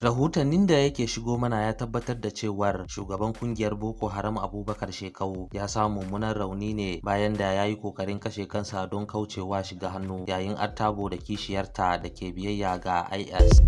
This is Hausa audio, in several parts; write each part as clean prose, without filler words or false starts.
Rahotannin da yake shigo mana ya tabbatar da cewar shugaban kungiyar Boko Haram Abubakar Shekau ya samu mummunan rauni ne bayan da ya yi kokarin kashe kansa don kaucewa shiga hannu yayin artabu da kishiyarta da ke biyayya ga IS.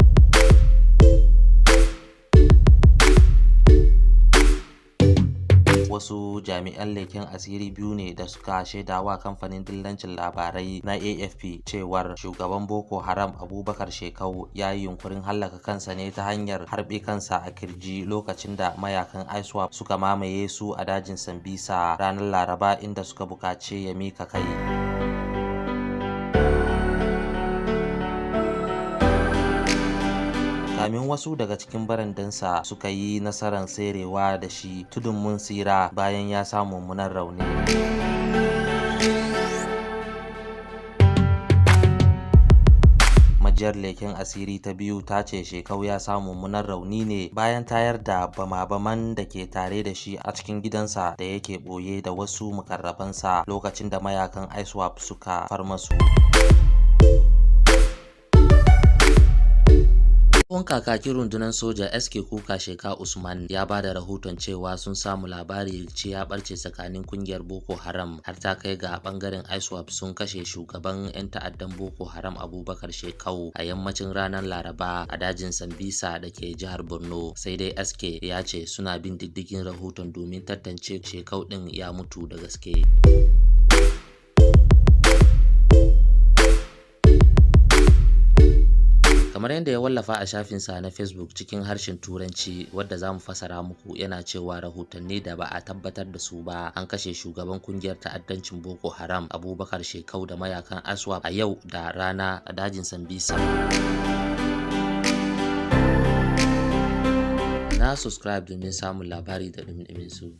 Wasu jami'an leken asiri biyu ne da suka shaidawa kamfanin dillancin labarai na AFP cewar shugaban Boko Haram Abubakar Shekau ya yi yunkurin hallaka kansa ne ta hanyar harbe kansa a kirji lokacin da mayakan ISWAP suka mamaye su a dajin Sambisa ranar Laraba, inda suka buƙaci ya mika kai. Kamin wasu daga cikin barandansa suka yi nasarar tserewa da shi tudun mun tsira bayan ya samu mummunan rauni. Majiyar leken asiri ta biyu ta ce Shekau ya samu mummunan rauni ne bayan tayar da bama-baman da ke tare da shi a cikin gidansa da yake ɓoye da wasu mukarrabansa lokacin da mayakan ISWAP suka farmasu. Tsohon kakakin rundunar soja SK Kuka Sheka Usman ya ba da rahoton cewa sun samu labari rikici ya barke tsakanin kungiyar Boko Haram har ta kai ga bangaren ISWAP sun kashe shugaban 'yan ta'addan Boko Haram Abubakar Shekau a yammacin ranar Laraba a dajin Sambisa da ke jihar Borno. Sai dai SK ya ce suna bin diddigin rahoton domin tantance Shekau din ya mutu da gaske. Kamar yadda ya wallafa a shafinsa na Facebook cikin harshen Turanci wadda za mu fasara muku, yana cewa rahotanni da ba a tabbatar da su ba, an kashe shugaban kungiyar ta'addancin Boko Haram Abubakar Shekau da mayakan ISWAP a yau da rana a dajin Sambisa. Na subscribe domin samun labari da ɗumi su.